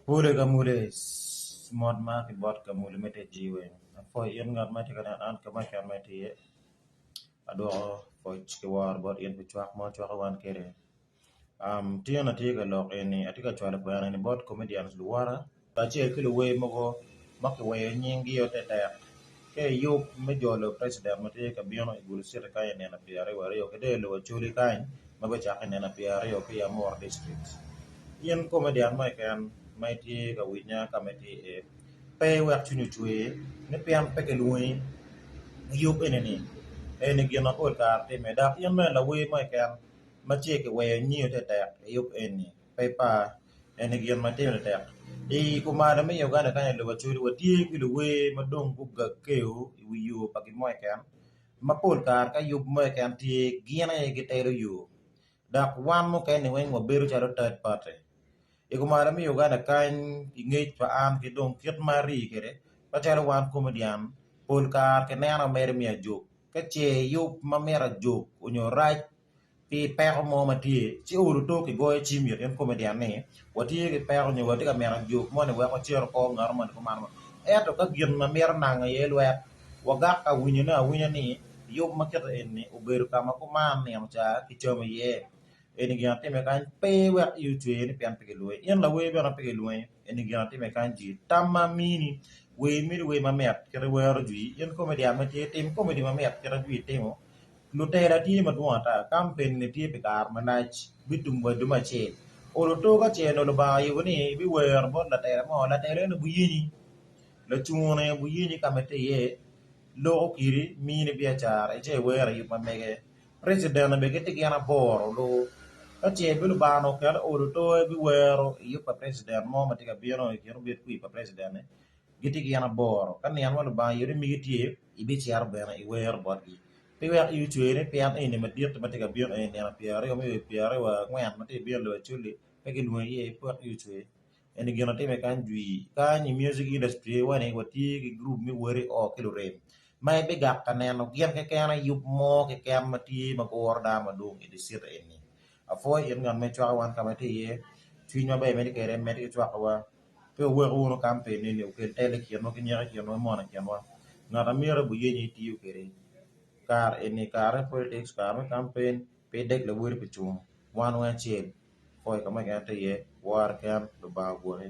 Pole Kamule mot ma ki bot Kamule me te jiwe apwoyo in ngat ma itye ka neno an ka ma keken ma itye iye adwoko pwoc ki woro bot in pi cwak ma wucwako wan kwede Tyen atye ka lok eni atye ka cwalo kwena eni bot comedians luwota kacel ki luwer mogo ma kiweyo nyinggi tetek ki i yub me jolo president ma tye ka bino i Gulu city kany i nino pyeraryo ki dong i lobo Acholi kany ma bicakke i nino pyeraryo ki i Amuru district. In comedian mo keken ma itye ka winya ka ma itye iye pe iwek cwinyi ocwer ni pien pe kilwongi i yub eni-ni eni gin ma pol kare timme dok in bene lawer mo keken ma ce kiweyo nyingi tetek i yub eni pe ipar eni gin ma timo tek. I kumalo me Uganda kany i lobo Acholi watye ki luwer ma dong gugakeo i wi yo pa gin mo keken ma pol kare ka yub mo keken tye gin aye gitelo yo dok wan mukene weng wabedo calo third party. I kumalo me Uganda kany i ngec pa an ki dong kit ma arii kwede macalo wan komedian pol kare kineno mere me ajog ka ce yub ma mito ajog nyo rac pi peko mo ma tye ci olo to kigoyo cim it in komedian ni watye ki peko nyo watye ka mito ajog moni wek wacit okor ngat moni kuman ento ka gin ma mito nango iye lwet wagak ka winyone awinya ni yub ma kite eni obedo ka ma kuman nino ca kicamo iye. Eni gin atime kany pe wek iyi ocwer ni pien pe kilwongi. In lawer bene pe kilwongi. Eni gin atime kany jwi. Tam ma amini, wer mini wer mamit kit iwero jwi. In comedian ma tye tim comedy mamit kit ma jwi timo. Lutela tye madwong ata, kampen ni tye pi kare malac bitum wa dwe me acel. Olo to ka ce onongo Lubanga oyubo ni ibiwero bot latela mo, latela eni obiyenyi, lacungo-ni obiyenyi ka ma itye iye, loko kidi, mini biacara, ice iwero iyub ma mege. Preciden bene gitye gin aboro lu ka ce bene Lubanga onongo oketo olo to biwero i yub pa preciden mo ma tye ka bino i kin obed kwir pa preciden-ni gitye gin aboro ka nino ma Lubanga oyubo ni migi tye ibicito bene iwero botgi pe wek iyi ocwer ni pien eni madit ma tye ka bino eni nino pyeraryo me pyeraryo angwen ma tye ka bino i lobo Acholi pe gilwongi iye pe wek iyi ocwer. Eni gin atime kany jwi kany i music industry wa ni watye ki gurup me weri o ki lurem ma ibigak ka neno gin keken yub mo keken ma tye ma guro dano madwong i dye citi eni apwoyo in ngat ma icwako wan ka ma itye iye cwiny maber imedde kwede medde ki cwakowa pe wuwek wunu kampen eni okel telo i kinwa ki nyeko i kinwa ki mono i kinwa ngat ma myero guyenyi itiyo kwede kare eni kare me politics kare me kampen pe ideg lawoti pi cung wan weng acel. Pwoyo ka ma keken tye iye, woro keken, Lubanga ogwoki.